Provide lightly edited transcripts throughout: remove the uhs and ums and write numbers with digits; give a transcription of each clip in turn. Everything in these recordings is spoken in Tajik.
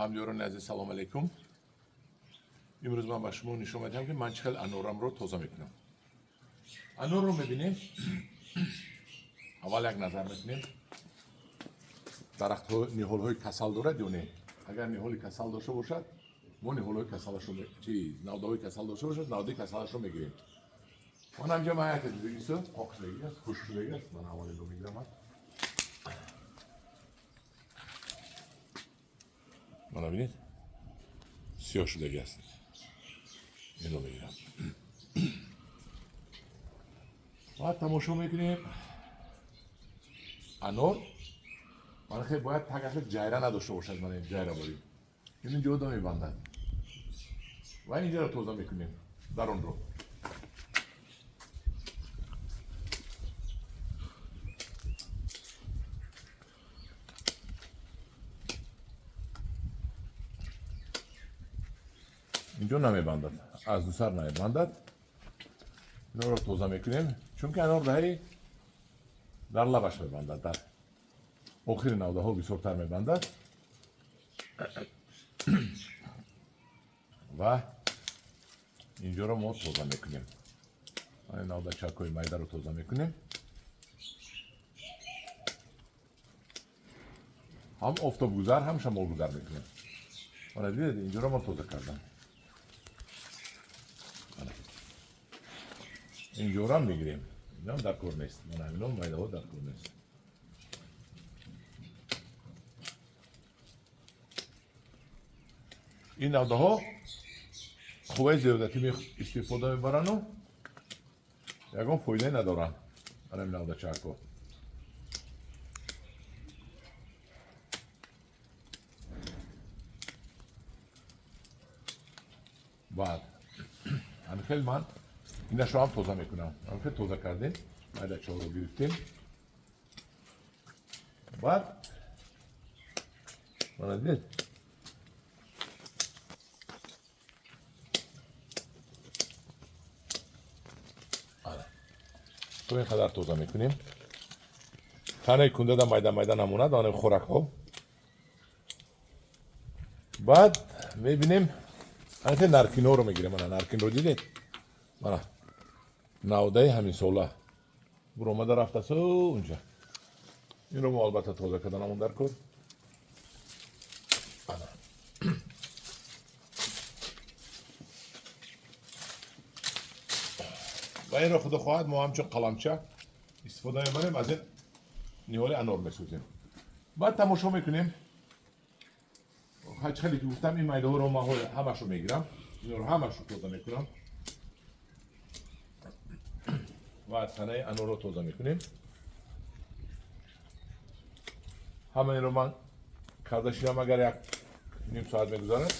Ҳамёрони азиз, салом алейкум. Имрӯз ман ба шумо нишон медиҳам, ки ман чӣ хел анорамро тоза мекунам. Анорро мебинем, аввал як назар мекунем, дарахтҳо, ниҳолҳои касал дорад ё не. Агар ниҳоли касал дошта бошад, мо ниҳолҳои касалашро, чиз, навдаҳои касал дошта бошад, навдаи касалашро мегирем. Ман ҳамҷа ман яке дидагису қоқ шудагиаст, хушк шудагиаст. Ман аввал инро мегирам. Мана бинед, сиёҳ шудагиаст, инро мегирам. Баъд тамошо мекунем, анор мана хел бояд тагаша ҷайра надошта бошад. Мана ҷайра борем, ин ҷода мебандад ва инҷаро тоза мекунем, даронро. Инҷо намебандад, аз дусар намебандад. Инро тоза мекунем, чунки анор даҳи дар лабаш мебандад, дар охири навдаҳо бисёртар мебандад. Ва инҷоро мо тоза мекунем, навдачакҳои майдаро тоза мекунем. Ҳам офтобгузар, ҳам шамолгузар мекунем. Мана дидед, инҷоро мо тоза кардам. Инҷорам мегирем, инам дар кор нест. Мана ҳамино майдаҳо дар кор нест. Ин навдаҳо қувваи зиёдатӣ истифода мебаранду ягон фоидае надоранд. Мана ин навдачакҳо. Баъд ҳамин хел ман инашро ҳам тоза мекунам. Ҳамин хел тоза кардем, майдачаҳоро гирифтем. Баъд мана дидед, то ин қадар тоза мекунем. Танаи кундада майда майда намонад, ана хӯракҳо. Баъд мебинем, ана наркинҳоро мегирем. Ана наркинро дидед, мана навдаи ҳаминсола буромада рафтасу унҷа. Инро мо албатта тоза карданамон дар кор. Ва инро, худо хоҳад, мо ҳамчун қаламча истифода мебарем, аз ин ниҳоли анор месӯзем. Баъд тамошо мекунем, хеле ки гуфтам, ин майдаҳоро ман ҳамашро мегирам, инро ҳамашро тоза мекунам ва аз танаи анорро тоза мекунем. Ҳама инро ман карда шидам, агар як ним соат мегузарад.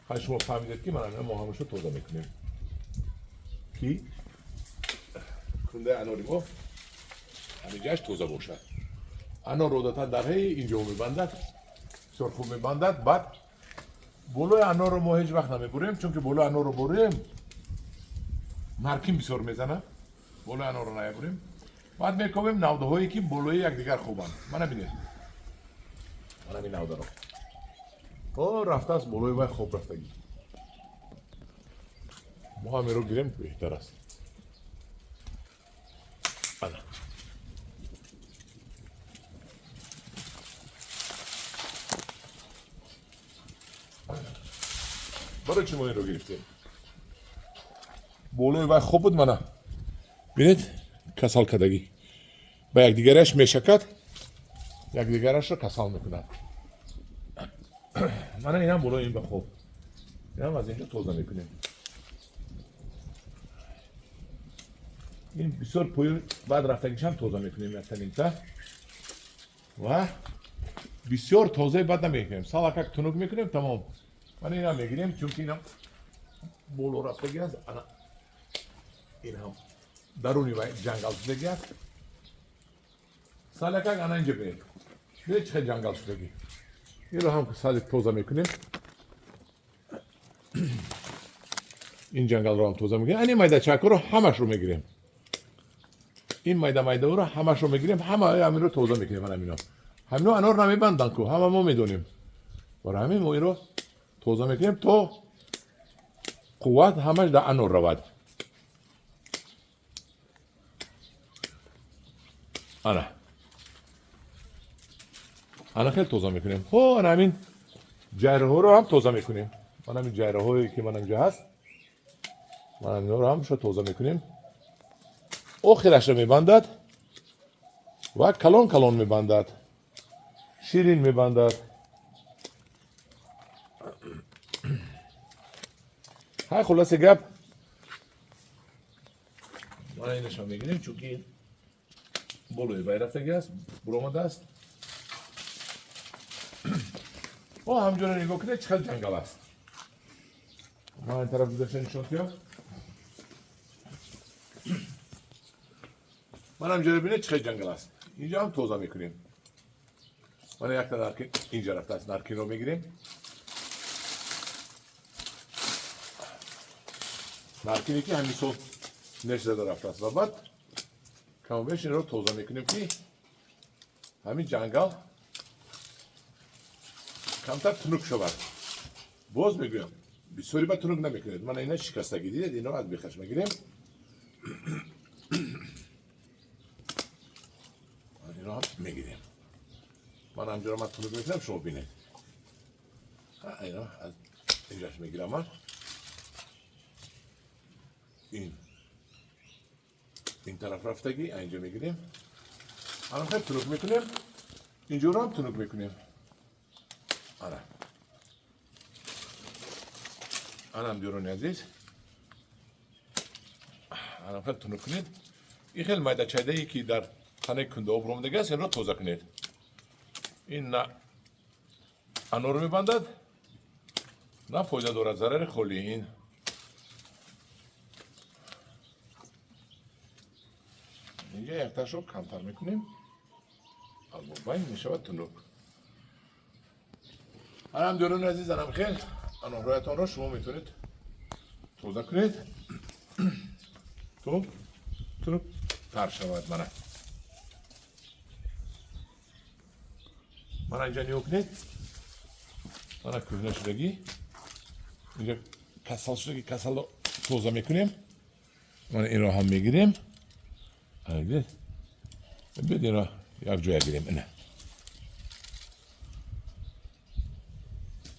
Хай, шумо фаҳмидед, ки ман мо ҳамашро тоза мекунем, ки кундаи анори мо ҳаминҷааш тоза бошад. Анор одатан дар ҳеи инҷо мебандад, бисёр хуб мебандад. Баъд болои анорро мо ҳеҷ вақт намебурем, чунки болои анорро бурем, наркин бисёр мезанад. Болои анорро намебурем. Баъд мекобем навдаҳое, ки болои якдигар хубанд. Мана бинед, мана ин навдаро, о рафтааст болои вай хоб рафтагӣ. Мо ҳаминро гирем, беҳтар аст. Ана барои чӣ мо инро гирифтем? Болои вай хоб буд. Мана бинед, касал кардагӣ, ба якдигараш мешакад, якдигарашро касал мекунад. Мана инам болои ин ба хоб, инам аз инҷо тоза мекунем. Ин бисёр поён баъд рафтагишам тоза мекунем яктанинта ва бисёр тозаи бад намекунем, салакак тунук мекунем, тамом. Мана инам мегирем, чунки инам боло рафтагӣ аст. Ана ин ҳам даруни вай ҷангал шудагӣ аст салакак. Ана инҷа бинед, бинед, чӣ хел ҷангал шудагӣ. Инро ҳам сали тоза мекунем, ин ҷангалро ҳам тоза мекунем. Ани майдачакҳоро ҳамашро мегирем, ин майда майдаҳоро ҳамашро мегирем, ҳама ҳаминро тоза мекунем. Ана ҳамино, ҳамино анор намебанданд ку, ҳама мо медонем. Барои ҳамин мо инро тоза мекунем, то қувват ҳамаш дар анор равад. Ана ана хеле тоза мекунем. Хо, ана ҳамин ҷайраҳоро ҳам тоза мекунем. Ман ҳамин ҷайраҳое ки ман инҷа ҳаст, ман ҳаминҳоро ҳам тоза мекунем. Охирашро мебандад ва калон калон мебандад, ширин мебандад. Ҳай, хулоси гап, мана инашро мегирем, чунки болои вай рафтагӣ аст, буромадааст. О, ҳамҷоро нигоҳ кунед, чӣ хел ҷангал аст. Ман ин тараф гузашта нишон диҳам. Ман ҳамҷоро бинед, чӣ хел ҷангал аст. Инҷо ҳам тоза мекунем. Мана якта наркин инҷа рафтааст, наркинро мегирем. Наркине ки ҳамин сол неш зада рафтааст, ва баъд камобеш инро тоза мекунем, ки ҳамин ҷангал камтар тунук шавад. Боз мегӯям, бисёри ба тунук намекунед. Мана ина шикастагӣ дидед, ино аз бехаш мегирем. Ино ҳам мегирем. Ман ҳамҷоро ман тунук мекунам, шумо бинед. Ино аз инҷаш мегирам ман. Ин тараф рафтагӣ, инҷа мегирем. Ана хеле тунук мекунем. Инҷоро ҳам тунук мекунем. Ана. Анам дӯрони азиз. Анам хеле тунук кунед. Ин хеле майдачайдае ки дар танаи кунда об ромдагӣ аст, инро тоза кунед. Ин на анорро мебандад, на фоида дорад, зарари холӣ ин. Инҷа якташро камтар мекунем, аз мобайн мешавад тунук. Анам дӯрони азиз, анам хел анорҳоятонро шумо метавонед тоза кунед, то тунук тар шавад. Мана мана инҷа нигоҳ кунед, мана кӯҳна шудагӣ, инҷа касал шудагӣ, касалро тоза мекунем. Мана инро ҳам мегирем. Биёд инро як ҷоя гирем. Ина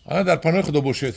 ана дар паноҳи Худо бошед.